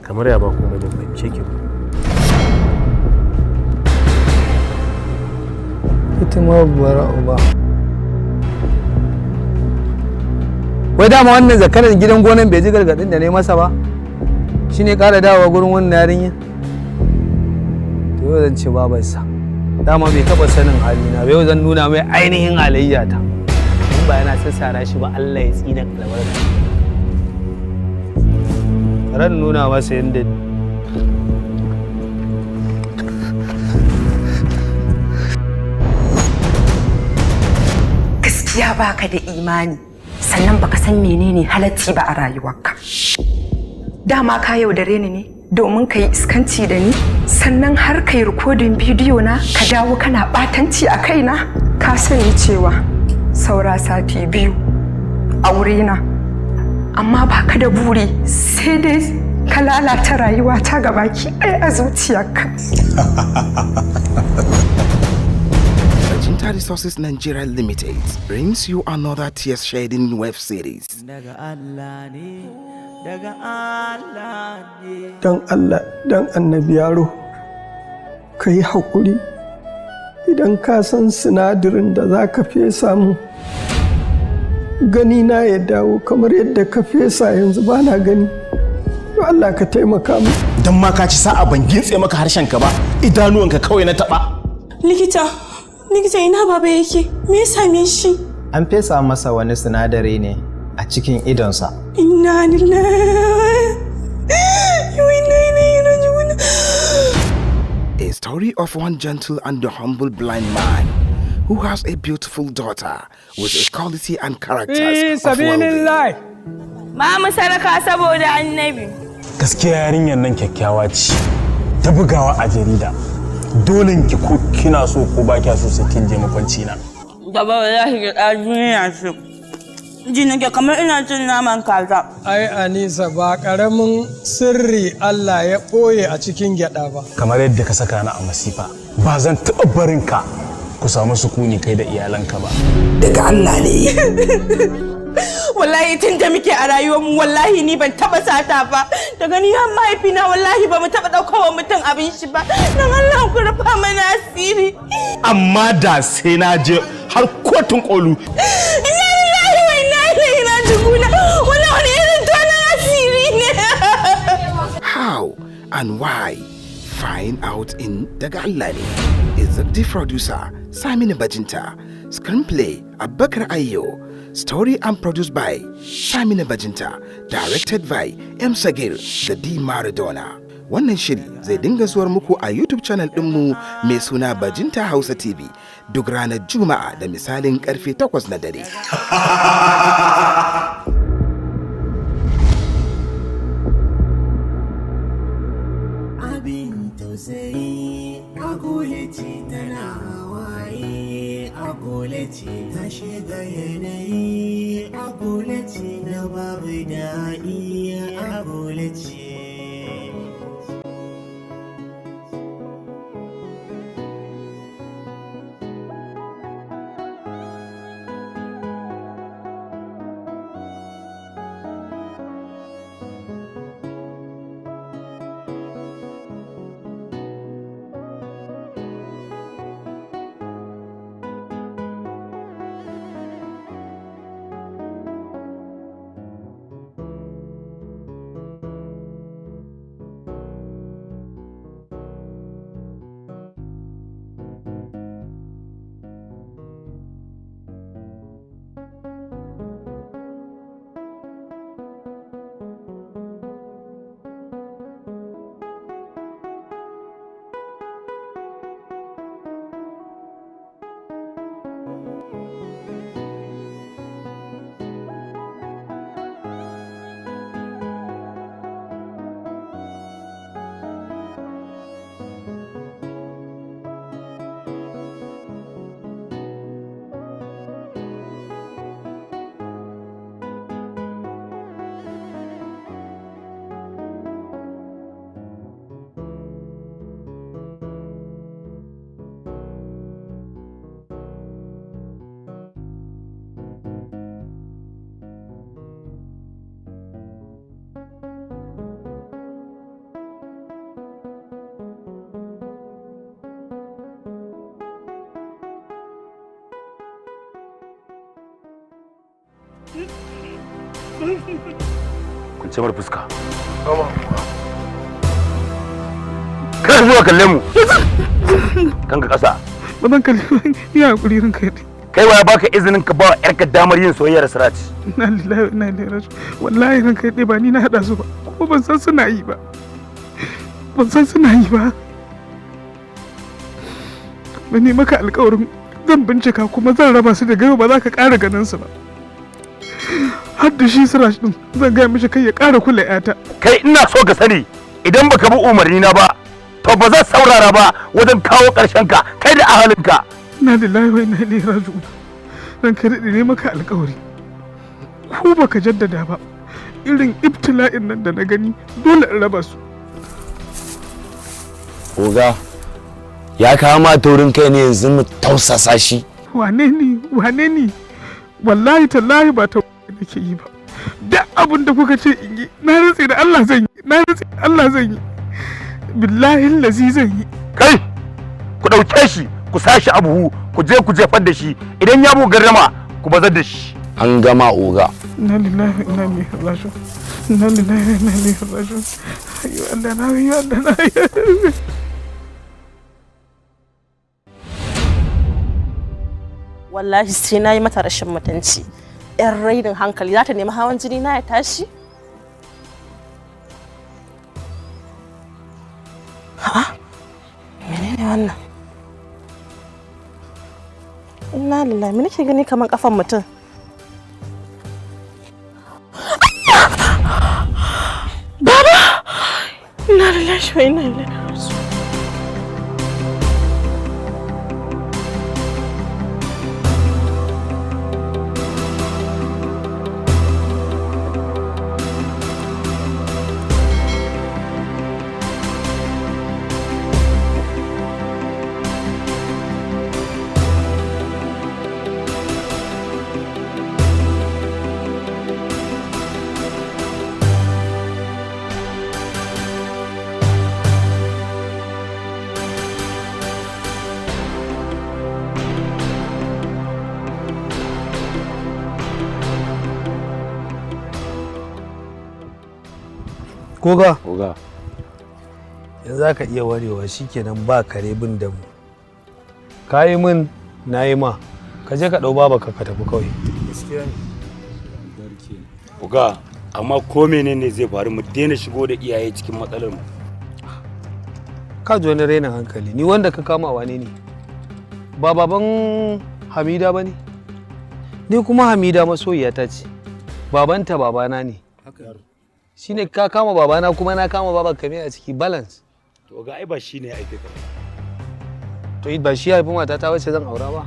Kamar ya ba komai, ban fahimce ki ba. Ita ma bara uba. Wai dama wannan zakaran gidan gonan bai ji gargadin da ne masa ba. Shi ne ƙara dawowa gurin wannan yarinya. To yau zan ce babarsa. Dama bai taɓa sanin halina ba, yau zan nuna mai ainihin halayyata. In ba yana sassara shi ba, Allah ya tsina albarka. Ran nuna masa yadda Gaskiya baka da imani, sannan baka san menene halacci ba a rayuwarka. Dama ka yaudare ni ne domin ka yi iskanci da ni, sannan har ka yi rikodin bidiyo na, ka dawo kana batanci a kaina. Ka sani cewa saura sati 2 a wurina, amma baka da buri sai dai ka lalata rayuwata gabaki ɗaya a zuciyarka. Bajinta Resources Nigeria Limited brings you another tear-shedding web series. Daga Allah ne, daga Allah ne. Dan Allah, dan Annabi, yaro, ka yi haƙuri. Idan ka san sinadarin da za ka fesa mu gani na ya dawo kamar yadda ka fesa yanzu ba na gani, don Allah ka taimaka mu. Dan ma ka ci sa'a ban gintse maka harshen ka ba, idanuwanka kawai na taba. Likita, likita, ina baba yake? Me ya same shi? An fesa masa wani sinadari ne a cikin idonsa. Inna lillahi wa inna ilaihi raji'un. A story of one gentle and humble blind man who has a beautiful daughter with a quality and characters of wealthy. Ba mu sadaka saboda Annabi. Gaskiya yarinyar nan kyakkyawa ce, ta bugawa a jarida. Dole ki, ko kina so ko ba kya so, sai kin je makwanci na. Gaba wallahi ga duniya ce. Ji nake kamar ina cin naman kaza. Ai Anisa, ba karamin sirri Allah ya ɓoye a cikin gyaɗa ba. Kamar yadda ka saka ni a masifa, ba zan taɓa barin ka ku samu sukuni kai da iyalanka ba. Daga Allah ne. Wallahi tun da muke a rayuwarmu, wallahi ni ban taba sata ba. Daga ni har mahaifina, wallahi ba mu taba ɗaukawa mutum abin shi ba. Don Allah ku rufa mana asiri. Amma da sai na je har kotun kolu. Inna lillahi wa inna ilaihi raji'un. Wannan wani irin tonon asiri ne? How and why? Find out in Daga Allah ne. Executive producer Saminu Bajinta. Screenplay Abubakar Ayo. Story and produced by Saminu Bajinta. Directed by M. Sagir, the D Maradona. Wannan shiri zai dinga zuwar muku a YouTube channel ɗinmu mai suna Bajinta Hausa TV duk ranar Juma'a da misalin karfe 8 na dare. Abin tausayi, agole ce tana hawaye, agole ce ta shiga yanayi, agole ce na babu daɗi, agole ce. Kunce mar fuska. Kar zuwa kalle mu. Kanka kasa. Ba zan kalle ni, hakuri ranka yadda. Kai waya baka izinin ka ba yarka damar yin soyayya da Siraj? Inna lillahi wa inna ilaihi raji'un. Wallahi ranka yadda, ba ni na hada su ba, kuma ban san suna yi ba. Ban san suna yi ba. Ba ne maka alƙawarin zan bincika kuma zan raba su, daga yau ba za ka ƙara ganin su ba. Har da shi Siraj din, zan gaya mishi kai ya ƙara kula 'yata. Kai, ina so ka sani, idan baka bi umarni na ba, to ba zan saurara ba wajen kawo ƙarshen ka kai da ahalinka. Inna lillahi wa inna ilaihi raji'un. Ranka daɗe, ne maka alƙawari, ko baka jaddada ba, irin ibtila'in nan da na gani, dole in raba su. Oga, ya kama taurin kai ne, yanzu mu tausasa shi. Wane ne? Wane ne? Wallahi tallahi ba ta nake yi ba. Duk abin da kuka ce in yi, na rantse da Allah zan yi, na rantse da Allah zan yi, billahi lazi zan yi. Kai, ku ɗauke shi, ku sa shi a buhu, ku je ku jefar da shi. Idan ya bugu gardama, ku bazar da shi. An gama, oga. Inna lillahi wa inna ilaihi raji'un. Inna lillahi wa inna ilaihi raji'un. Ayyo Allah na, ayyo Allah na. Wallahi sai na yi mata rashin mutunci. Yan rainin hankali, za ta nemi hawan jini na ya tashi. Ha, menene wannan? Inna lillahi, me nake gani kamar kafan mutum? Baba! Inna lillahi wa inna ilaihi raji'un. Koga. Oga. Yanzu za ka iya warewa, shikenan, ba kare bin da mu. Ka yi min, na yi ma. Ka je ka ɗau baba ka tafi kawai. Oga, amma ko menene zai faru, mu daina shigo da iyaye cikin matsalar mu. Ka ji wani rainin hankali. Ni wanda ka kama wane ne? Ba baban Hamida ba ne? Ni kuma Hamida masoyiyata ce. Babanta babana ne. Shine ka kama babana kuma na kama baban ka, me a ciki? Balance. To oga, ai ba shine ya aike ka ba. To ba shi ya haifi matata wacce zan aura ba?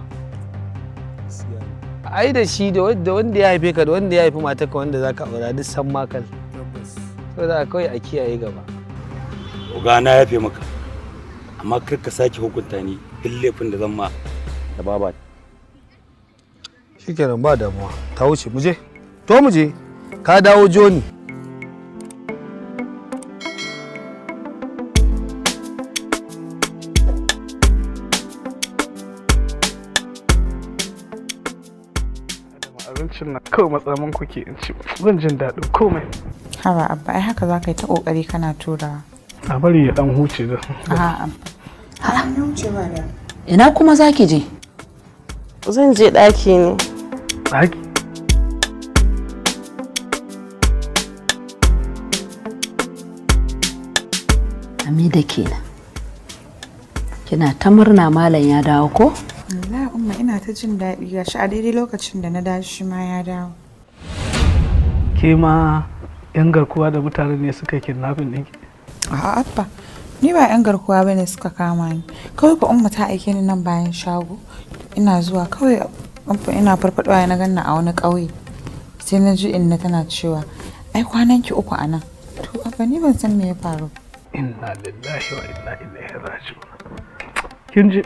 Ai da shi da wanda ya haife ka da wanda ya haifi matarka wanda zaka aura, duk san makal. Saboda kawai a kiyaye gaba. Oga, na yafe maka. Amma kar ka sake hukunta ni duk laifin da zan ma da baba. Shikenan, ba damuwa. Ta wuce, mu je. To mu je. Ka dawo Joni. Abincin na kawai matsamin kuke in ci, zan jin daɗin komai. Haba Abba, ai haka za ka yi ta ƙoƙari kana turawa. A bari ya dan huce da. A'a Abba. Ya huce ba da. Ina kuma za ki je? Zan je ɗaki ne. Ɗaki? Hamida kenan. Kina ta murna malam ya dawo ko? Wallahi Umma, ina ta jin daɗi, gashi a daidai lokacin da na dawo shi ma ya dawo. Ke ma yan garkuwa da mutane ne suka yi kidnapping ɗinki? A'a Abba, ni ba yan garkuwa bane suka kama ni. Kawai fa Umma ta aike ni nan bayan shago. Ina zuwa kawai Abba, ina farfadowa na ganna a wani ƙauye. Sai na ji inna tana cewa ai kwanan ki 3 a nan. To Abba, ni ban san me ya faru. Inna lillahi wa inna ilaihi raji'un. Kin ji,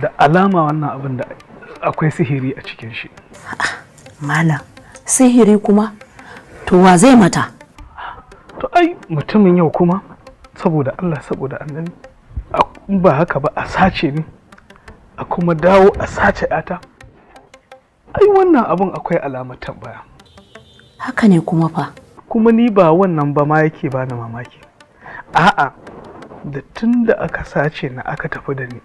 da alama wannan abin da akwai sihiri a cikin shi. Malam, sihiri kuma? To wa zai mata? To ai mutumin yau kuma, saboda Allah, saboda Annabi, in ba haka ba a sace ni, a kuma dawo a sace yata. Ai wannan abun akwai alamar tambaya. Haka ne kuma fa. Kuma ni ba wannan ba ma yake bani mamaki. A'a, da tun da aka sace na aka tafi da ni,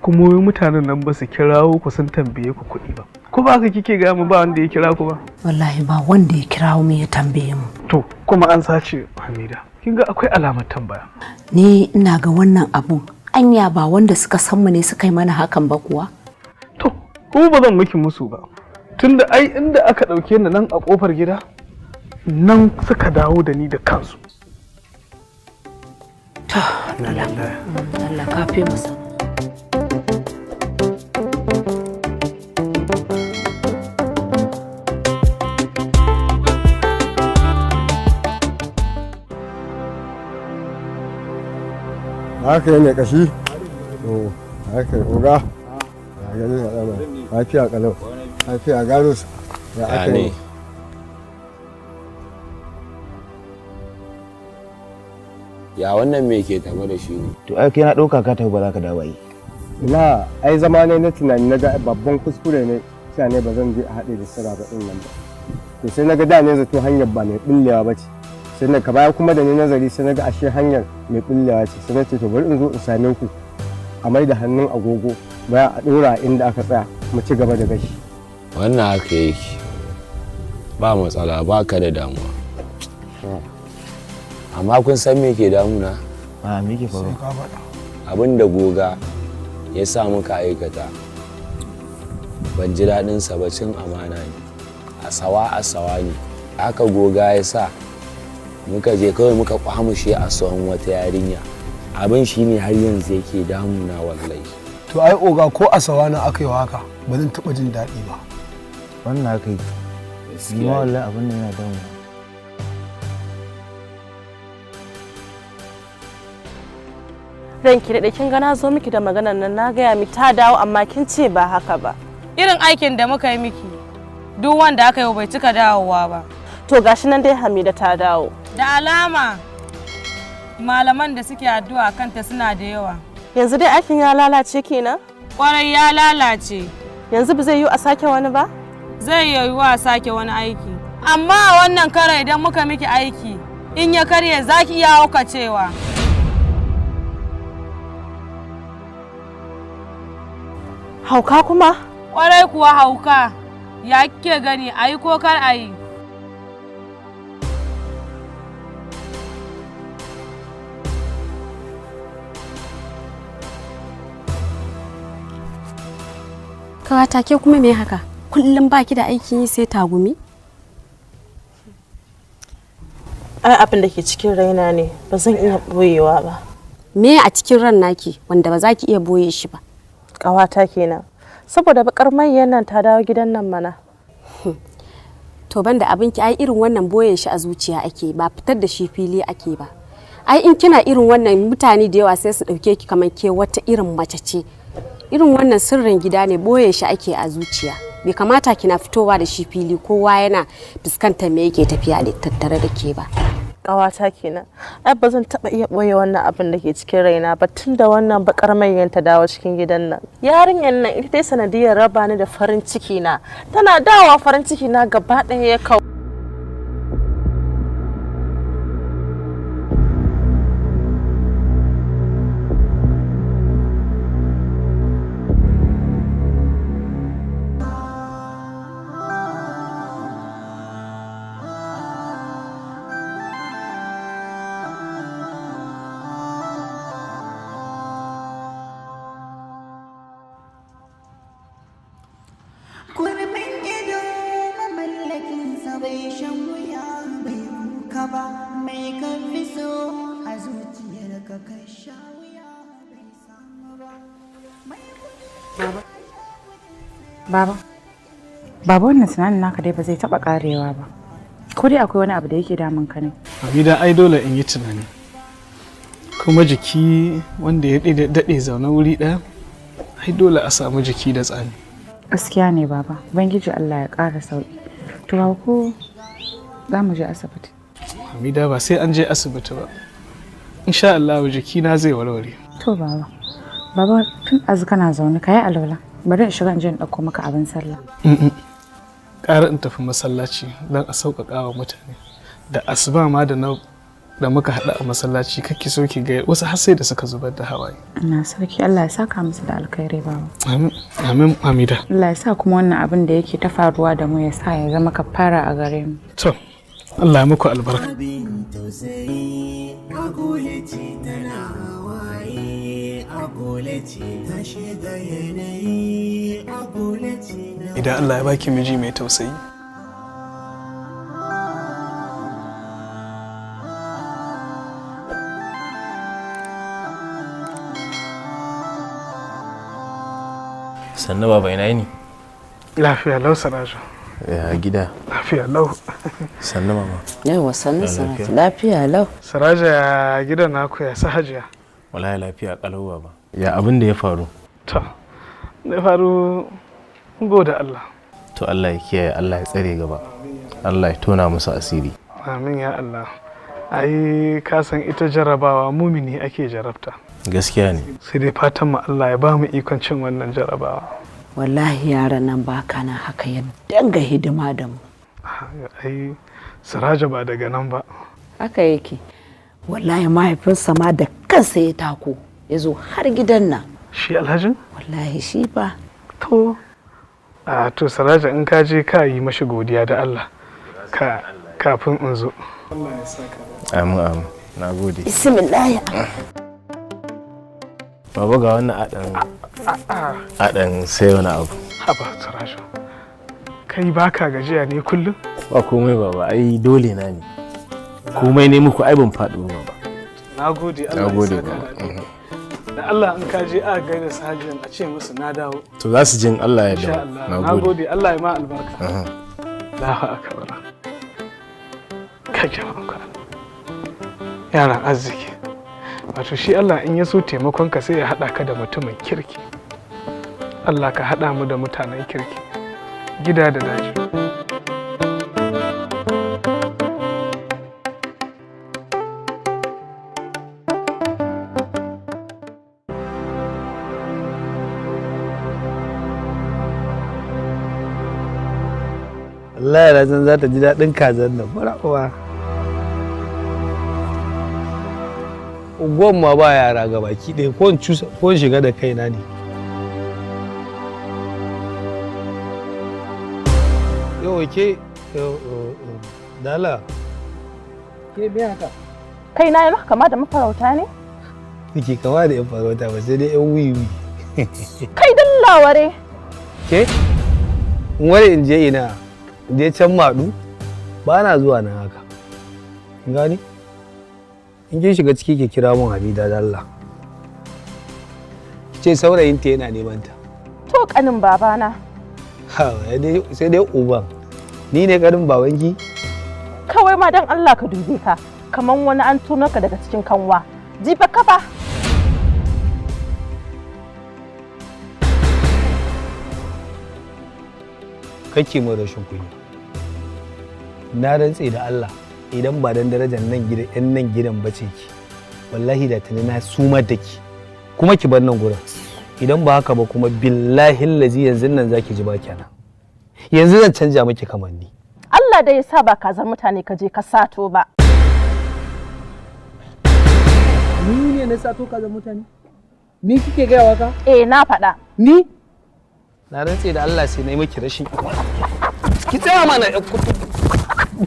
kuma wai mutanen nan ba su kirawo ku sun tambaye ku kuɗi ba. Ko ba haka kike gaya mu ba wanda ya kira ku ba? Wallahi ba wanda ya kirawo mu ya tambaye mu. To, kuma an sace Hamida. Kin ga akwai alamar tambaya. Ni ina ga wannan abun anya ba wanda suka san mu ne suka yi mana hakan ba kuwa? To, kuma ba zan miki musu ba. Tunda ai inda aka ɗauke ni nan a ƙofar gida, nan suka dawo da ni da kansu. To, Allah ka fi masa. Haka yi mai kashi? To, haka yi oga. Ya gani al'amari. Lafiya kalau. Lafiya garus. Ya aka yi. Ya wannan me ke tafe da shi ne? To ai kai na ɗauka ka tafi ba za ka dawo ai. Ina ai zama ne na tunani na ga babban kuskure ne cewa ne ba zan je a haɗe da sira ba ɗin nan ba. To sai na ga da ne zato hanyar ba mai ɓullewa ba ce. Sai na ka baya kuma da ni nazari sai na ga ashe hanyar mai ɓullewa ce, sai na ce to bari in zo in same ku a mai da hannun agogo baya a ɗora inda aka tsaya mu ci gaba da gashi. Wannan haka yake. Ba matsala, ba ka da damuwa. Amma kun san me ke damuna? A me ke faruwa? Abin da goga ya sa muka aikata ban ji daɗinsa ba, cin amana ne. Asawa asawa ne. Haka goga ya sa muka je kawai muka kwamushe a tsawon wata yarinya. Abin shi ne har yanzu yake damuna wallahi. To ai oga ko asawa na aka yi haka ba zan taɓa jin daɗi ba. Wannan haka yake. Ni ma wallahi abin nan yana damuna. Ranki daɗe, kin ga na zo miki da maganar nan, na gaya miki ta dawo amma kin ce ba haka ba. Irin aikin da muka yi miki, duk wanda aka yi bai cika dawowa ba. To gashi nan dai Hamida ta dawo. Da alama malaman da suke addu'a kanta suna da yawa. Yanzu dai aikin ya lalace kenan? Kwarai ya lalace. Yanzu ba zai yiwu a sake wani ba? Zai yiwu a sake wani aiki. Amma a wannan karo idan muka miki aiki, in ya karye za ki iya haukacewa. Hauka kuma? Kwarai kuwa hauka. Ya kike gani, a yi ko kar a yi? Kawata ke kuma me haka? Kullum baki da aikin yi sai tagumi? Ai abin da ke cikin raina ne, ba zan iya boyewa ba. Me a cikin ran naki wanda ba za ki iya boye shi ba? Kawata kenan. Saboda bakar mayyar nan ta dawo gidan nan mana. To banda abinki, ai irin wannan boye shi a zuciya ake, ba fitar da shi fili ake ba. Ai in kina irin wannan mutane da yawa sai su dauke ki kamar ke wata irin mace ce. Irin wannan sirrin gida ne, boye shi ake a zuciya. Bai kamata kina fitowa da shi fili kowa yana fuskantar me yake tafiya da tattare da ke ba. Kawata kenan. Ai ba zan taba iya boye wannan abin da ke cikin raina ba tun da wannan bakar mayyar ta dawo cikin gidan nan. Yarinyar nan ita ta sanadiyar raba ni da farin ciki na. Tana dawowa farin ciki na gaba ɗaya ya kau. Kurmin ido mamallakinsa bai shan wuya bai kuka ba, mai kan fi so a zuciyarka ka sha wuya bai samu ba. Baba. Baba. Baba, wannan tunanin naka dai ba zai taɓa ƙarewa ba. Ko dai akwai wani abu da yake damun ka ne? Hamida, ai dole in yi tunani. Kuma jiki wanda ya daɗe zaune wuri ɗaya, ai dole a samu jiki da tsami. Gaskiya ne baba. Ubangiji Allah ya ƙara sauƙi. To baba, ko za mu je asibiti? Hamida, ba sai an je asibiti ba. Insha Allah jikina zai warware. To baba. Baba, tun azu kana zaune, ka yi alwala. Bari in shiga in je in ɗauko maka abin sallah. Mm-mm. Ƙara in tafi masallaci don a sauƙaƙa wa mutane. Da asuba ma da na da muka haɗu a masallaci, kake so ki ga wasu har sai da suka zubar da hawaye. Na sarki, Allah ya saka musu da alkhairi, baba. Amin, amin, Hamida. Allah ya sa kuma wannan abin da yake ta faruwa da mu ya sa ya zama kafara a gare mu. To, Allah ya muku albarka. Abin tausayi, agole ce tana hawaye, agole ce ta shiga yanayi, agole ce na Idan Allah ya baki miji mai tausayi. Sannu baba, ina yini? Lafiya lau, Sarajo. Ya gida? Lafiya lau. Sannu mama. Yawa, sannu Sarajo, lafiya lau. Sarajo, ya gidan naku, ya sa hajiya? Wallahi lafiya kalau, baba. Ya abin da ya faru? To, da faru, gode Allah. To, Allah ya kiyaye, Allah ya tsare gaba. Allah ya tona musu asiri. Amin ya Allah. Ai ka san ita jarabawa mumini ake jarabta. Gaskiya ne. Sai dai fatan mu Allah ya ba mu ikon cin wannan jarabawa. Wallahi yaran nan baka nan haka ya danga hidima da mu. Ai Siraja ba daga nan ba. Haka yake. Wallahi mahaifinsa ma da kansa ya tako ya zo har gidan nan. Shi alhajin? Wallahi shi ba. To, a to Siraja, in ka je ka yi mashi godiya da Allah ka kafin in zo. Allah ya saka. Amin, amin. Na gode. Bismillah. Baba, ga wannan adan sai wani abu. Haba Sirajo. Kai baka gajiya ne kullum? Ba komai baba, ai dole na ne. Komai ne muku, ai ban faɗo ba baba. Na gode, Na Allah ya gode saka. baba. Da Allah in ka je a gaida su hajiyan, a ce musu na dawo. To, za su jin Allah ya Insha dawo. Allah. Na Na gode. gode, Allah ya ma albarka. Aha. Allahu akbar. Ka jama'an ka. Yaran arziki. Wato shi Allah in ya so taimakon ka sai ya haɗa ka da mutumin kirki. Allah ka haɗa mu da mutanen kirki. Gida da daji. Allah ya san za ta ji daɗin kazan nan fara uwa. Unguwan ma ba yara ga baki ɗaya, ko in cusa ko in shiga da kaina ne. Yau ke dala. Ke me haka? Kai na yi maka kama da mafarauta ne? Kike kama da 'yan farauta ba, sai dai 'yan wiwi. Kai dallaware. Ke? In ware in je ina? In je can maɗu? Ba na zuwa nan haka. Kin gane? In kin shiga ciki ki kira mun Hamida da Allah. Ki ce saurayinta yana neman ta. To, kanin babana. Ha, sai dai uban. Ni ne kanin babanki? Kawai ma dan Allah ka dube ka. Kaman wani an tuno ka daga cikin kanwa. Jifa kafa. Kake mun rashin kunya. Na rantse da Allah idan ba dan darajar nan gidan yan nan gidan bace ki, wallahi da tuni na sumar da ki kuma ki bar nan gurin. Idan ba haka ba kuma, billahi lazi yanzu nan zaki ji ba kenan. Yanzu zan canja miki kamanni. Allah dai ya sa ba kazar mutane ka je ka sato ba. Ni ne na sato kazar mutane? Ni kike gaya waka? Eh, na faɗa. Ni? Na rantse da Allah sai na yi miki rashin, ki tsaya mana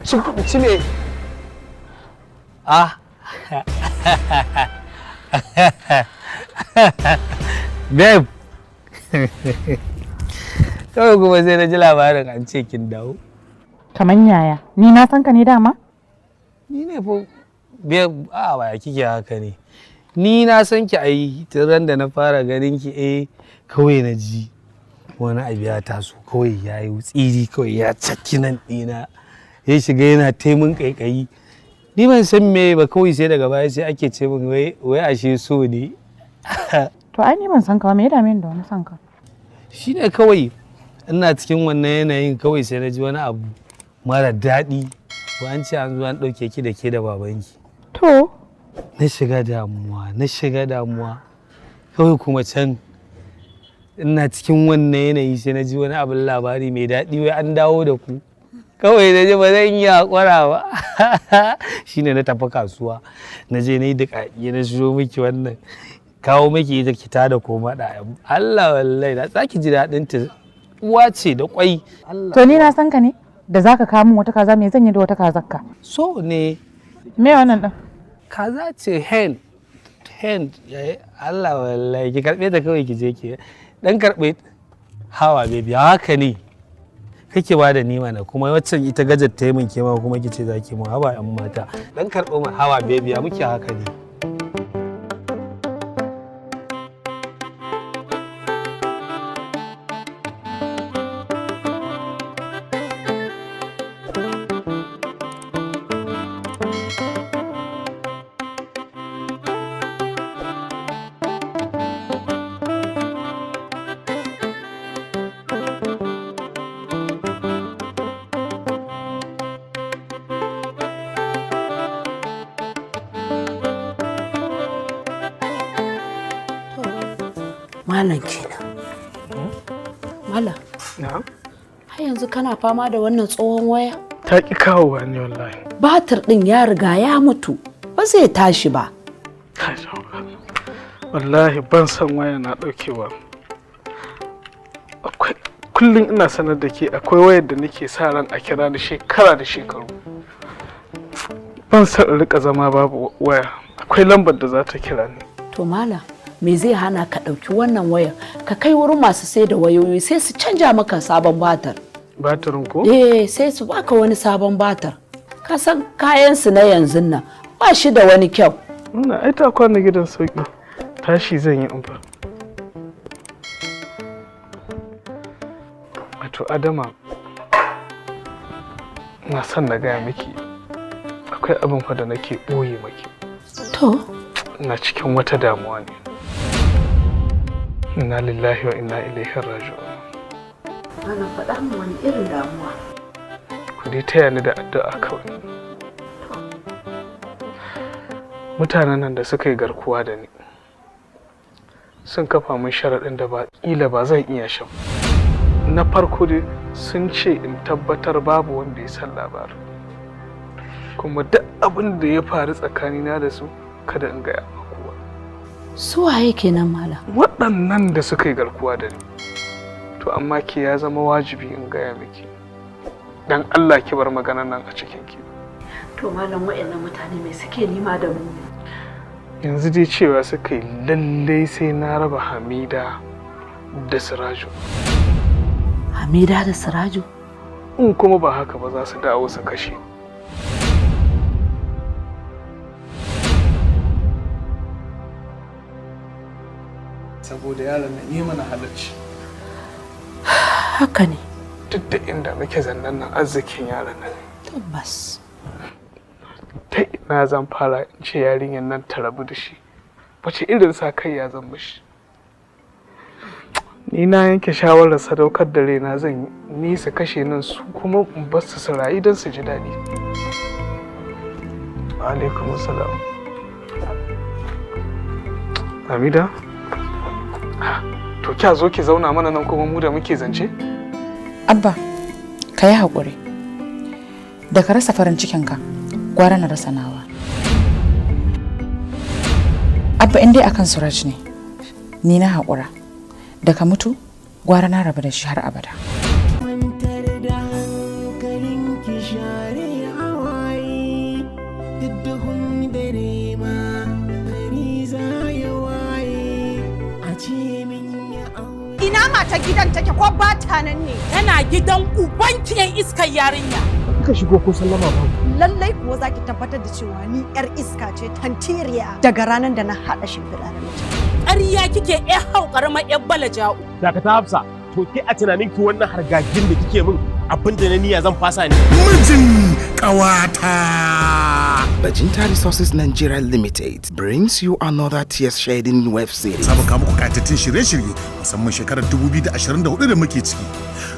ci ci me. Ah, babe, kawai kuma sai na ji labarin an ce kin dawo. Kaman yaya? Ni na san ka ne dama? Ni ne fa babe. A ba kike haka ne? Ni na san ki ai tun ran da na fara ganin ki. Eh, kawai na ji wani abu ya taso, kawai ya yi tsiri, kawai ya cakki nan ɗina, ya shiga yana taimun ƙaiƙayi. Ni ban san me ba, kawai sai daga baya sai ake ce min wai ashe so ne. To, ai ni ban san ka ba, me ya dame ni da wani san ka? Shine kawai ina cikin wannan yanayin, kawai sai na ji wani abu mara daɗi ko an ce an zo an ɗauke ki da ke da babanki. To. Na shiga damuwa, na shiga damuwa, kawai kuma can Ina cikin wannan yanayi sai na ji wani abin labari mai daɗi, wai an dawo da ku. Kawai na ji ba zan iya haƙura ba, shine na tafi kasuwa, na je na yi duƙaƙi, na siyo miki wannan, kawo miki ita ki tada ko maɗa. Allah, wallahi da za ki ji daɗin ta, uwa ce da ƙwai. To ni na san ka ne da zaka kawo min wata kaza? Me zan yi da wata kazar ka? So ne. Me wannan din? Kaza ce, hen hen. Allah, wallahi ki karɓe ta kawai, ki je ki dan karɓe. Hawa baby, haka ne kake ba da ni mana, kuma waccan ita gajar ta yi min, kema kuma kice za ki mun. Haba yan mata, dan karɓi mu. Hawa baby, ya muke haka ne? Malam kenan. Malam. Na'am. Har yanzu kana fama da wannan tsohon waya? Ta ki kawowa ne wallahi. Batir ɗin ya riga ya mutu. Ba zai tashi ba. Wallahi ban san waya na daukewa. Akwai kullum ina sanar da ke, akwai wayar da nake sa ran a kira ni shekara da shekaru. Ban san in rika zama babu waya. Akwai lambar da za ta kira ni. To malam, me zai hana ka ɗauki wannan wayar ka kai wurin masu sai da wayoyi, sai su canja maka sabon batir? Batirin ko? Eh, sai su baka wani sabon batir. Ka san kayan su na yanzu nan ba shi da wani kyau. Wannan ai ta kwana gidan sauki. Tashi zan yi in fa. Wato Adama, na son na gaya miki akwai abin fa da nake ɓoye maki. To. Ina cikin wata damuwa ne. Inna lillahi wa inna ilaihi raji'un. Malam, faɗa min, wani irin damuwa? Ku dai taya ni da addu'a kawai. Mutanen nan da suka yi garkuwa da ni sun kafa min sharaɗin da ba ƙila ba zan iya shan. Na farko dai sun ce in tabbatar babu wanda ya san labarin. Kuma duk abin da ya faru tsakanina da su kada in gaya ma kowa. Su waye kenan, malam? Waɗannan da suka yi garkuwa da ni. To amma ke ya zama wajibi in gaya miki. Dan Allah ki bar maganan nan a cikin ki. To malam, waɗannan mutane me suke nema da mu? Yanzu dai cewa suka yi lallai sai na raba Hamida da Siraju. Hamida da Siraju? In kuma ba haka ba za su dawo su kashe ni. Saboda yaron nan yi mana halacci. Haka ne. Duk da inda muke zannan nan arzikin yaron nan. Tabbas. Ta ina zan fara in ce yarinyar nan ta rabu da shi? Wace irin sa kai ya zan mishi? Ni na yanke shawarar sadaukar da raina zan yi, ni su kashe nan, su kuma in bar su su rayu don su ji daɗi. Alaikum salam. Hamida? To kya zo ki zauna mana nan kuma mu da muke zance? Abba, ka yi haƙuri. Da ka rasa farin cikinka, gwara na rasa nawa. Abba, in dai akan Suraj ne, ni na haƙura. Da ka mutu, gwara na rabu da shi har abada. Kwantar da hankalinki, share hawaye, duk duhun dare ma gari za ya waye, a ce min ya aure. Ina mata gidan take, ko ba ta nan ne? Tana gidan ubanki, yan iskar yarinya. Ka shigo ko sallama ba. Lallai kuwa zaki tabbatar da cewa ni yar iska ce tantiriya daga ranar da na haɗa shimfiɗa da mutum. Ƙarya kike, ƴar hau ƙaramar ƴar bala ja'u. Dakata Hafsa, to ke a tunanin ki wannan hargagin da kike min, abin da na niyya zan fasa ne? Mijin Ƙawata. Bajinta Resources Nigeria Limited brings you another tear-shedding web series. Saba kawo muku kayatattun shirye-shirye, musamman shekarar 2024 da muke ciki.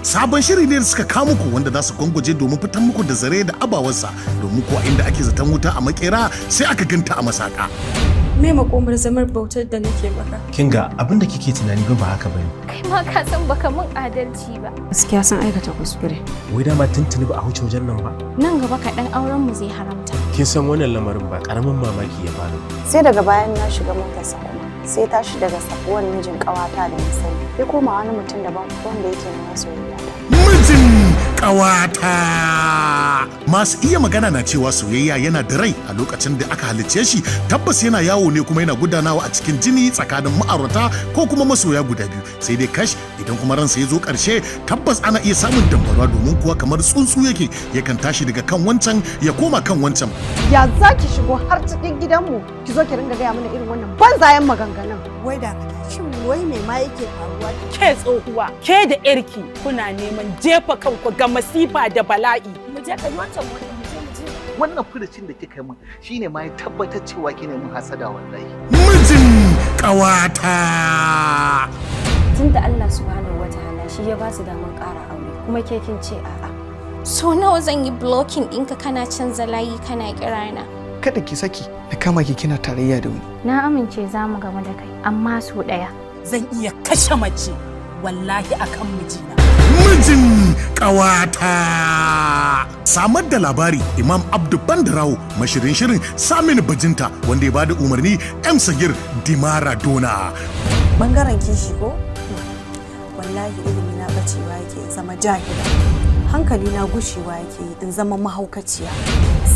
Sabon shiri ne da suka kawo muku wanda za su gwangwaje domin fitan muku da zare da abawarsa, domin kuwa inda ake zaton wuta a makera sai aka ganta a masaka. Me makomar zamar bautar da nake maka? Kinga, abin da kike tunani ba ba haka bane. Kai ma ka san baka mun adalci ba. Gaskiya sun aikata kuskure. Wai dama tuntuni ba a huce wajen nan ba. Nan gaba kaɗan auren mu zai haramta. Kin san wannan lamarin ba karamin mamaki ya bani ba. Sai daga bayan na shiga motarsa kuma sai tashi daga Safuwan, mijin ƙawata da na sani, ya koma wani mutum daban wanda yake nuna soyayya ta. Mijin Ƙawata. Masu iya magana na cewa soyayya yana da rai a lokacin da aka halicce shi, tabbas yana yawo ne kuma yana gudanawa a cikin jini tsakanin ma'aurata ko kuma masoya guda biyu. Sai dai kash, idan kuma ransa ya zo ƙarshe, tabbas ana iya samun dambarwa, domin kuwa kamar tsuntsu yake, yakan tashi daga kan wancan ya koma kan wancan. Ya za ki shigo har cikin gidanmu ki zo ki ringa gaya mana irin wannan banzayen maganganun? Wai da shin wai me ma yake faruwa? Ke tsohuwa, ke da yarki kuna neman jefa kanku ga masifa da bala'i. Mu je ka yi wancan motar, mu je, mu je. Wannan furucin da kika yi min shine ma ya tabbatar cewa kina min hasada wallahi. Mijin Ƙawata. Tunda Allah Subhanahu wataala shi ya ba su damar ƙara aure, kuma ke kin ce a'a. So nawa zan yi blocking ɗinka kana canza layi kana kirana? Kada ki saki na kama ki kina tarayya da wani. Na amince za mu gamu da kai, amma so ɗaya. Zan iya kashe mace wallahi akan mijina. Mijin Ƙawata. Samar da labari Imam Abdu Bandarawo, mashirin shirin Saminu Bajinta, wanda ya bada umarni M Sagir Dimara Dona. Bangaren kishi ko? Wallahi ilimi na bacewa yake in zama jahila. Hankali na gushewa yake in zama mahaukaciya.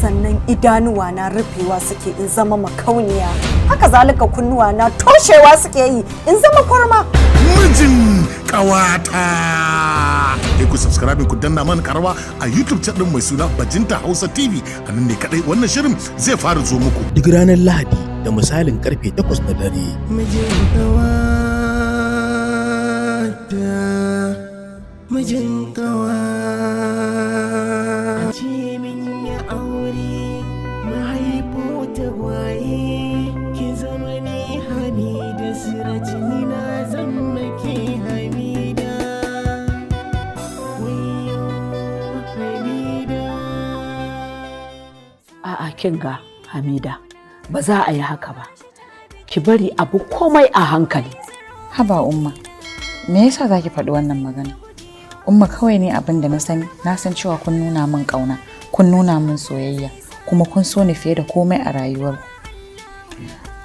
Sannan idanuwa na rufewa suke in zama makauniya. Haka zalika kunnuwa na toshewa suke yi in zama kurma. Mijin Ƙawata. Sai ku subscribe, ku danna mana karawa a YouTube channel mai suna Bajinta Hausa TV. A nan ne kadai wannan shirin zai fara zo muku. Duk ranar Lahadi da misalin karfe 8 na dare. Mijin ƙawata, mijin ƙawata. Ce min ya aure, mahaifo tagwaye, ki zama ni Hamida Siraj, ni na zama ke Hamida. Wayyo Hamida. A'a, kin ga Hamida, ba za a yi haka ba. Ki bari abu komai a hankali. Haba Umma, me yasa zaki faɗi wannan magana? Umma, kawai ne abin da na sani, na san cewa kun nuna min ƙauna, kun nuna min soyayya, kuma kun so ni fiye da komai a rayuwarku.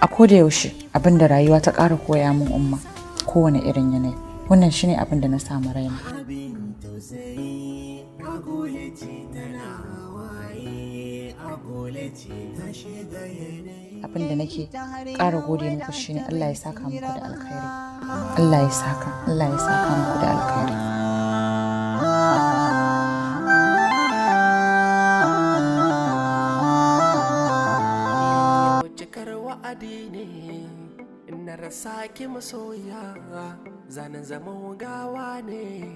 A koda yaushe abin da rayuwa ta ƙara koya min, Umma, kowane irin yanayi. Wannan shine abin da na samu raina. Abin tausayi, agole ce tana hawaye, agole ce ta shiga yanayi. Abin da nake ƙara gode muku shine Allah ya saka muku da alkhairi. Allah ya saka, Allah ya saka muku da alkhairi. Cikar wa'adi ne na rasa ki masoya, zanen zama gawa ne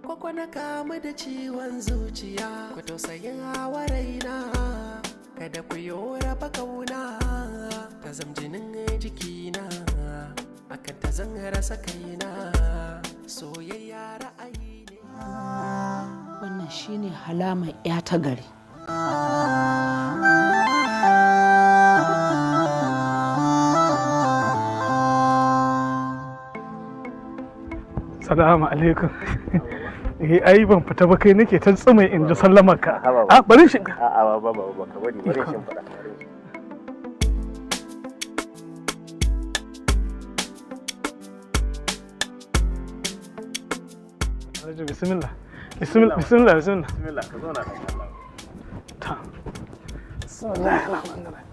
kwakwa na kamu da ciwon zuciya. Ku tausayin hawa raina, kada ku yi raba kauna ta zam jinin jikina, akan ta zan rasa kaina. Soyayya ra'ayi ne. Wannan shine halamar ya ta gari. Salamu alaikum. Eh, ai ban fita ba, kai nake ta tsumai in ji sallamar ka. A bari shi. A'a ba ba ba, ka bari, bari shin faɗa. Alhaji, bismillah. Bismillah, bismillah, bismillah. Bismillah, ka zauna da Allah. Ta. Bismillahirrahmanirrahim.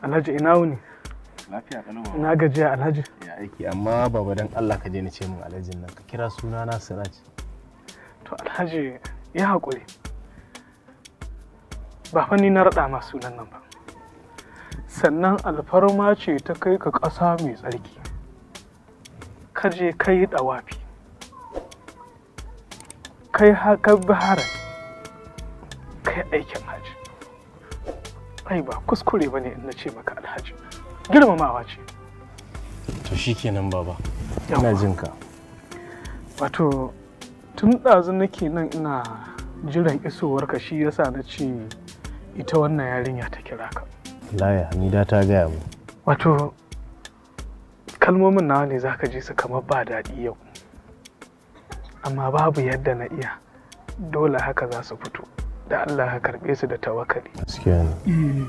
Alhaji, ina wuni? Lafiya kalau, baba. Ina gajiya, Alhaji? Ya aiki? Amma baba, dan Allah ka je na ce min alhajin nan, ka kira suna na Siraj. To Alhaji, ya haƙuri. Ba fa ni na raɗa ma sunan nan ba. Sannan alfarma ce ta kai ka ƙasa mai tsarki. Ka je ka yi ɗawafi. Kai haka bi kai aikin haji. Ai ba kuskure ba ne in na ce maka Alhaji. Girmamawa ce. To shikenan baba. Ina jin ka. Wato tun ɗazu nake nan ina jiran isowarka, shi yasa na ce Ita wannan yarinya ta kira ka. Wallahi Hamida ta gaya mu. Wato kalmomin nawa ne zaka ji su kamar ba daɗi yau. Amma babu yadda na iya, dole haka za su fito. Da Allah ka karɓe su da tawakali. Gaskiya ne.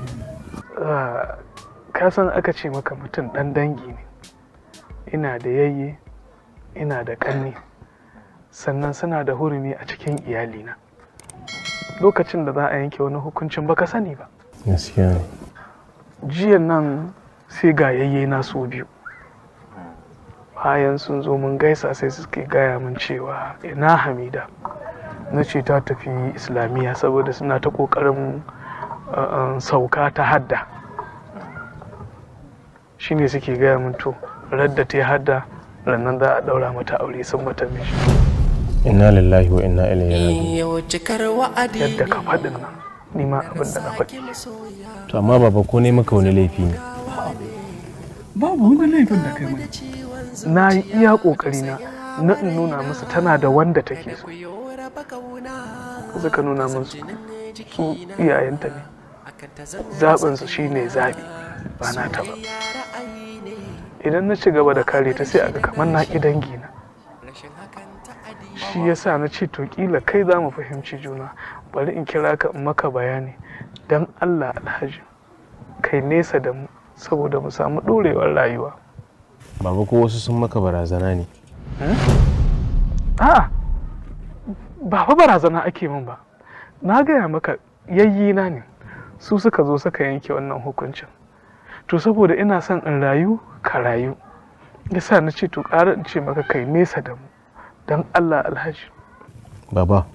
Ka san aka ce maka mutum ɗan dangi ne. Ina da yayye, ina da ƙanne, sannan suna da hurumi a cikin iyalina. Lokacin da za a yanke wani hukuncin baka sani ba. Gaskiya ne. Jiya nan sai ga yayye na su biyu. Bayan sun zo mun gaisa sai suke gaya min cewa ina Hamida. Na ce ta tafi Islamiyya saboda suna ta ƙoƙarin sauka ta hadda. Shine suke gaya min to radda ta hadda rannan za a ɗaura mata aure sun mata mishi. Inna lillahi wa inna ilaihi raji'un. Yadda ka faɗin nan, ni ma abin da na faɗi. To amma baba, ko ne maka wani laifi ne? Babu wani laifin da kai mai. Na yi iya ƙoƙari na na in nuna musu tana da wanda take so. Suka nuna musu su iyayenta ne. Zaɓinsu shine zaɓi, ba na ta ba. Idan na ci gaba da kare ta sai a ga kamar na ƙi dangina. Shi yasa na ce to kila kai za mu fahimci juna, bari in kira ka in maka bayani. Don Allah Alhaji, kai nesa da mu saboda mu samu ɗorewar rayuwa. Baba, ko wasu sun maka barazana ne? A'a, ba fa barazana ake min ba. Na gaya maka yayyina ne su suka zo suka yanke wannan hukuncin. To saboda ina son in rayu ka rayu, yasa na ce to ƙara in ce maka kai nesa da mu. Don Allah Alhaji. Baba,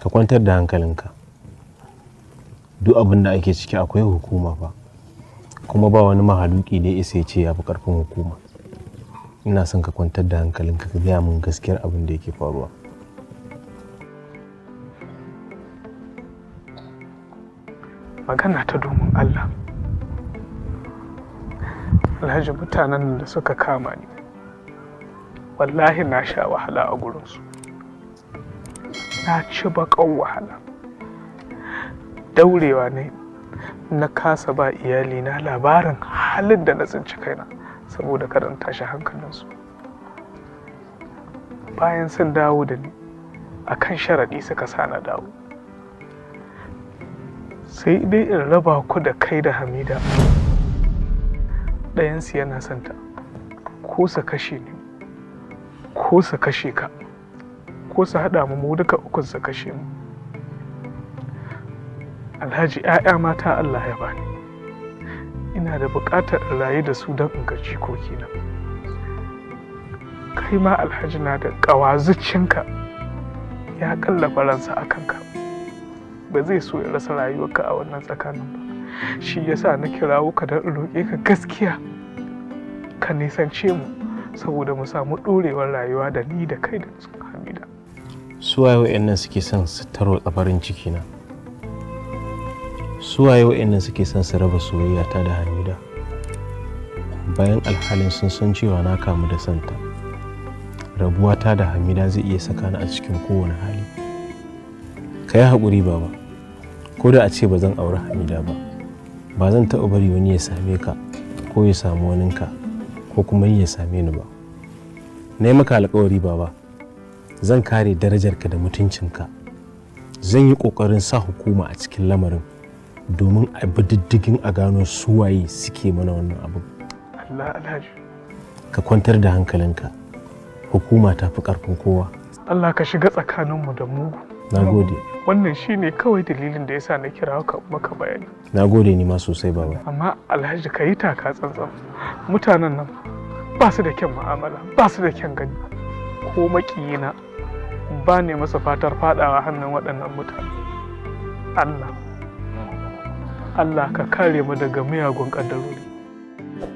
ka kwantar da hankalinka. Duk abin da ake ciki akwai hukuma fa. Kuma ba wani mahaluki da ya isa ya ce ya fi karfin hukuma. Ina son ka kwantar da hankalinka ka gaya min gaskiyar abin da yake faruwa. Magana ta domin Allah. Alhaji, mutanen da suka kama ni, wallahi na sha wahala a gurinsu. Na ci baƙon wahala. Daurewa ne na kasa ba iyalina labarin halin da na tsinci kaina saboda kada in tashi hankalinsu. Bayan sun dawo da ni, a kan sharaɗi suka sa na dawo. Sai dai in raba ku da kai da Hamida. Ɗayansu yana santa, ko su kashe ni, ko su kashe ka, ko su haɗa mu duka ukun su kashe mu. Alhaji, 'ya'ya mata Allah ya bani. Ina da buƙatar in rayu da su don in ga jikokina. Kai ma Alhaji na da ƙawazucinka ya ƙallafa ransa a kanka. Ba zai so ya rasa rayuwarka a wannan tsakanin ba. Shi yasa na kirawo ka don in roƙe ka gaskiya. Ka nisance mu saboda mu samu ɗorewar rayuwa da ni da kai da Hamida. Su waye wa'annan suke son su tarwatsa farin ciki na? Su waye wa'annan suke son su raba soyayya ta da Hamida? Bayan alhalin sun san cewa na kamu da santa. Rabuwa ta da Hamida zai iya saka ni a cikin kowane hali. Ka yi haƙuri baba, ko da a ce ba zan auri Hamida ba, ba zan taɓa bari wani ya same ka ko ya samu waninka ko kuma ni ya same ni ba. Na yi maka alƙawari baba, zan kare darajarka da mutuncinka. Zan yi ƙoƙarin sa hukuma a cikin lamarin domin a bi diddigin a gano suwaye suke mana wannan abin. Allah Alhaji. Ka kwantar da hankalinka, hukuma ta fi ƙarfin kowa. Allah ka shiga tsakaninmu da mugu. Na gode. Wannan shine kawai dalilin da yasa na kira ka maka bayani. Na gode ni ma sosai baba. Amma Alhaji, ka yi taka tsantsan. Mutanen nan ba su da kyan mu'amala, ba su da kyan gani. Ko maƙiyina ba ne masa fatar faɗawa hannun waɗannan mutane. Allah. Allah ka kare mu daga miyagun ƙaddarori.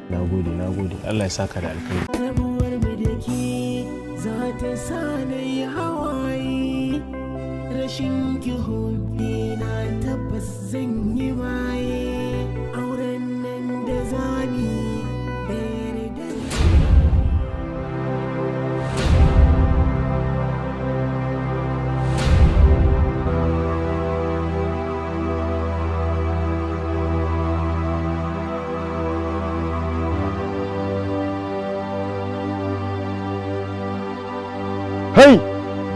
Na gode, na gode. Allah ya saka da alkhairi. Rabuwar mu da ke za ta sa na yi hawaye, rashin ki hobbi na tabbas zan yi maye, auren nan da zani da yarda. Kai,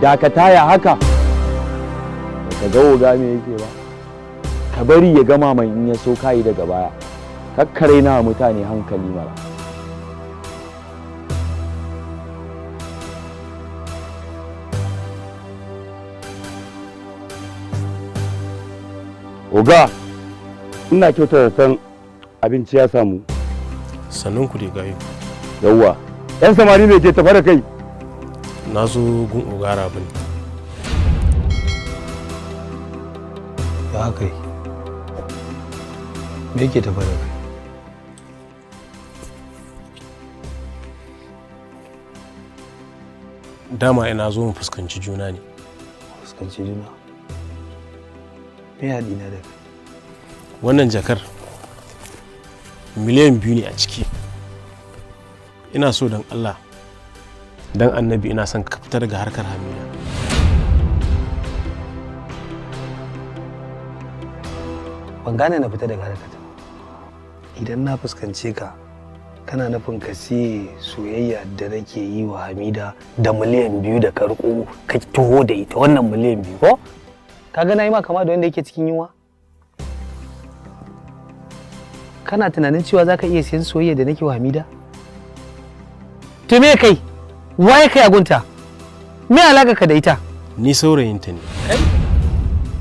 dakata, ya haka? Ka ga oga me yake ba? Ka bari ya gama mai, in ya so kayi daga baya. Kakkare na mutane hankali mara. Oga, ina kyautar zaton abinci ya samu. Sannun ku dai, gayu. Yawwa, yan samari, me ke tafa da kai? Na zo gun oga Rabi ne. Ya haka yi? Me yake tafa da kai? Dama ina zo mu fuskanci juna ne. Fuskanci juna? Me haɗi na da kai? Wannan jakar miliyan 2 ne a ciki. Ina so, don Allah don Annabi, ina son ka fita daga harkar Hamida. Ban gane na fita daga harkar ta. Idan na fuskance ka, kana nufin ka siye soyayya da nake yi wa Hamida da miliyan 2 da ka riko ka taho da ita, wannan miliyan 2 ko? Ka ga na yi ma kama da wanda yake cikin yunwa? Kana tunanin cewa za ka iya siyan soyayya da nake wa Hamida? To me kai? Waye kai agunta? Me alaka ka da ita? Ni saurayinta ne.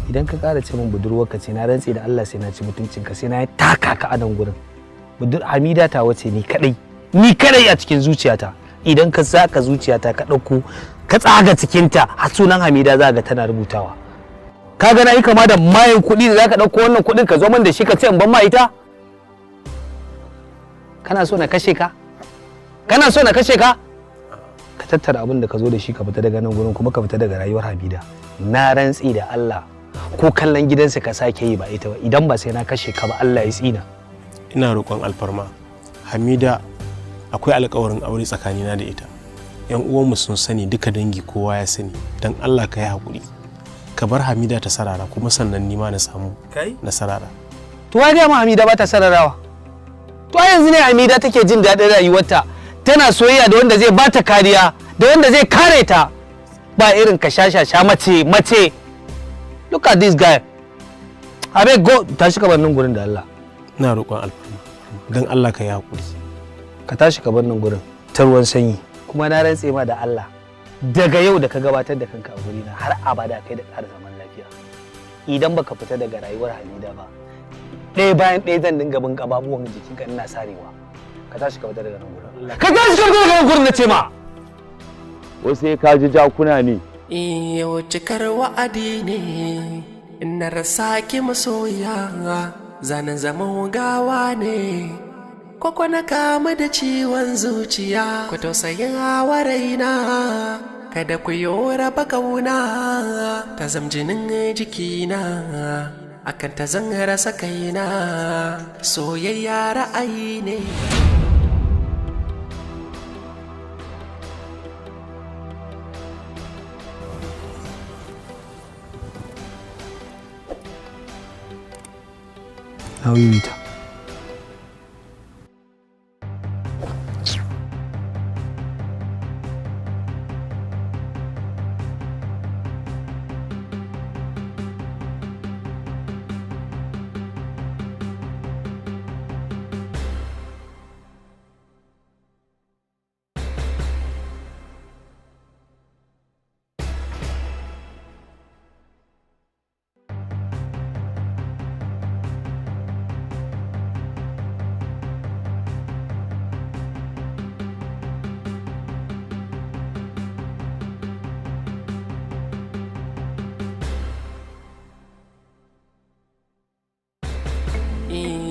Idan ka ƙara ce min budurwarka ce, na rantse da Allah sai na ci mutuncinka, sai na taka ka a nan gurin. Budur Hamida ta wace ni kadai, ni kadai a cikin zuciyata. Idan ka saka zuciyata, ka ɗauko ka tsaga cikinta, har sunan Hamida za ga tana rubutawa. Ka ga na yi kama da mayan kuɗi da za ka ɗauko wannan kuɗin ka zo min da shi ka ce in ban ma ita? Kana so na kashe ka? Kana so na kashe ka? Ka tattara abin da ka zo da shi, ka fita daga nan gurin, kuma ka fita daga rayuwar Hamida. Na rantsi da Allah, ko kallon gidansa ka sake yi ba ita ba, idan ba sai na kashe ka ba, Allah ya tsina. Ina roƙon alfarma. Hamida akwai alƙawarin aure tsakanina da ita. Yan uwanmu sun sani, duka dangi kowa ya sani. Don Allah ka yi haƙuri, ka bar Hamida ta sarara, kuma sannan nima na samu Kai? na sarara. To wai ma Hamida ba ta sararawa? To a yanzu ne Hamida take jin daɗin rayuwarta, tana soyayya da wanda zai bata kariya, da wanda zai kare ta, ba irin ka shashasha mace mace. Look at this guy. Abeg, go, tashi ka bar nan gurin da Allah. Ina roƙon alfarma, don Allah ka yi haƙuri. Ka tashi ka bar nan gurin ta ruwan sanyi. Kuma na rantse ma da Allah, daga yau da ka gabatar da kanka a gurina, har abada kai da ƙara zaman lafiya. Idan baka fita daga rayuwar Hamida ba, ɗaya bayan ɗaya zan dinga bin ƙababuwan jikinka ina sarewa. Ka tashi ka fita daga nan gurin. Ka tashi ka fita daga nan gurin, na ce ma. Wasu sai ka ji jakuna ne. Yau cikar wa'adi ne, na rasa ki masoya, zanen zama gawa ne. Kwakwa na kama da ciwon zuciya, ku tausayin hawa raina, kada ku yi raba kauna, ta zam jinin jikina, akan ta zan rasa kaina, soyayya ra'ayi ne. Na wuyuta.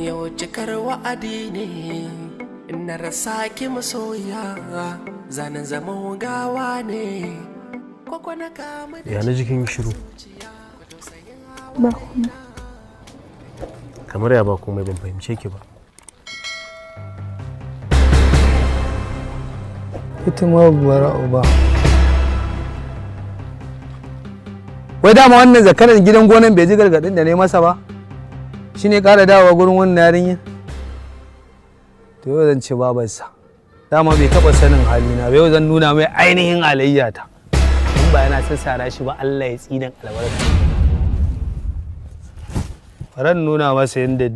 Yau cikar wa'adi ne, na rasa ki masoya, zanen zama gawa ne. Kwakwa na kama da Ya na jikin shiru? Ba komai. Kamar ya ba komai? Ban fahimce ki ba. Ita ma bara uba. Wai dama wannan zakaran gidan gonan bai ji gargaɗin da na yi masa ba, shi ne ƙara dawowa gurin wannan yarinya? To yau zan ci babarsa. Dama bai taɓa sanin halina ba, yau zan nuna mai ainihin halayyata. In ba yana sassara shi ba, Allah ya tsinan albarka. Ran nuna masa yadda.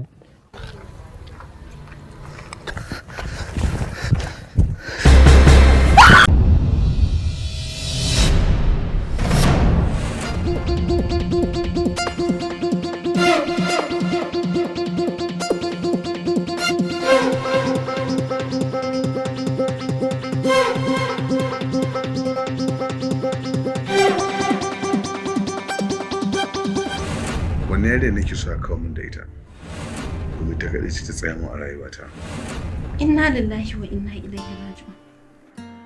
Wanne yare nake so a kawo min da ita, domin ta kaɗai ce ta tsaya min a rayuwata. Inna lillahi wa inna ilaihi raji'un.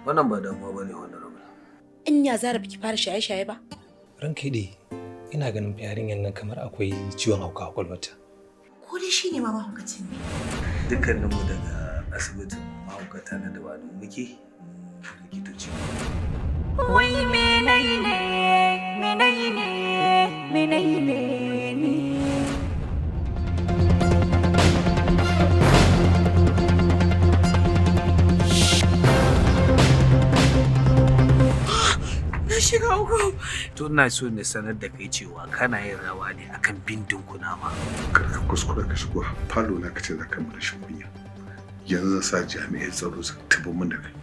Wannan ba damuwa bane, honorable. Anya Zara biki fara shaye-shaye ba? Ranka dai, ina ganin yarinyar nan kamar akwai ciwon hauka a kwakwalwarta. Ko dai shine ma mahaukacin ne? Dukkaninmu daga asibitin mahaukata na Dabanu muke, likitoci. Wai me nayi ne, me nayi ne, me nayi ne ni? Na shiga uku. To, ina so na sanar da kai cewa kana yin rawa ne akan bindin kunama. Kar ka kuskura ka shigo falo na ka ce za ka mana rashin kunya. Yanzu zan sa jami'ai tsaro su tafi mun da kai.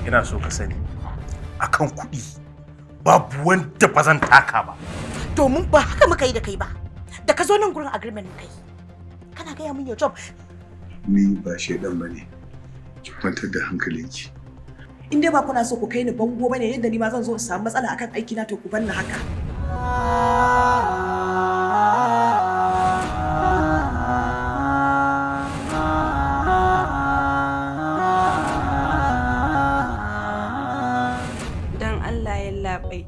Ina so ka sani, akan kuɗi babu wanda ba zan taka ba. Domin ba haka muka yi da kai ba. Da ka zo nan gurin, agreement muka yi. Kana gaya min your job. Ni ba shaidan ba ne, ki kwantar da hankalinki. In dai ba kuna so ku kai ni bango bane yadda ni ma zan zo in samu matsala akan aiki na, to ku bar ni haka. Don Allah yallaɓai,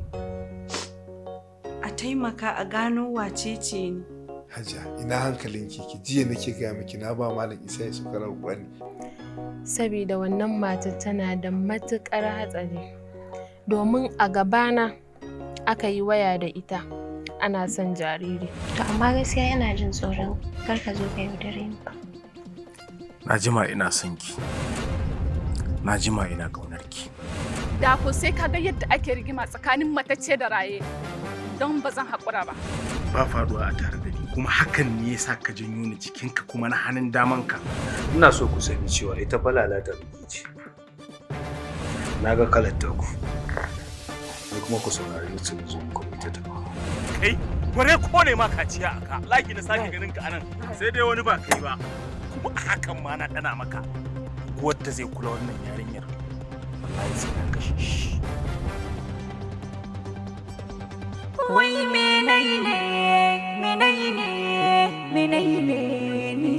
a taimaka a gano wace ce ni. Hajiya, ina hankalinki ki? Jiya nake gaya miki na ba Malam Isa ya saukar Alƙur'ani. Saboda wannan matar tana da matuƙar hatsari, domin a gabana aka yi waya da ita ana son jariri. To, amma gaskiya ina jin tsoron kar ka zo ka yaudare ni. Na jima ina son ki, na jima ina ƙaunar ki. Da ko sai ka ga yadda ake rigima tsakanin matacce da raye, don ba zan haƙura ba. Ba faduwa a tare da ni, kuma hakan ne yasa ka janyo ni jikinka kuma na hannun damanka. Ina so ku sani cewa ita fa lalata biki ce. Na ga kalar taku ni, kuma ku saurari su zo muku ita ta. Kai gware ko ne ma kaciya aka laki na sake ganin ka anan, sai dai wani ba kai ba, kuma a hakan ma na dana maka wadda zai kula wannan yarinyar, wallahi sai na kashe shi. Wai me nayi ne, me nayi ne, me nayi ne ni?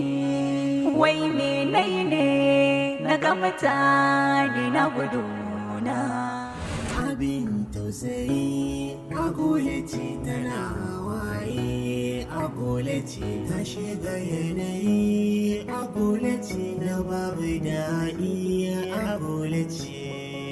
Wai me nayi ne, na ga mutane na guduna. Abin tausayi, agole ce tana hawaye, agole ce ta shiga yanayi, agole ce na babu daɗi, agole ce.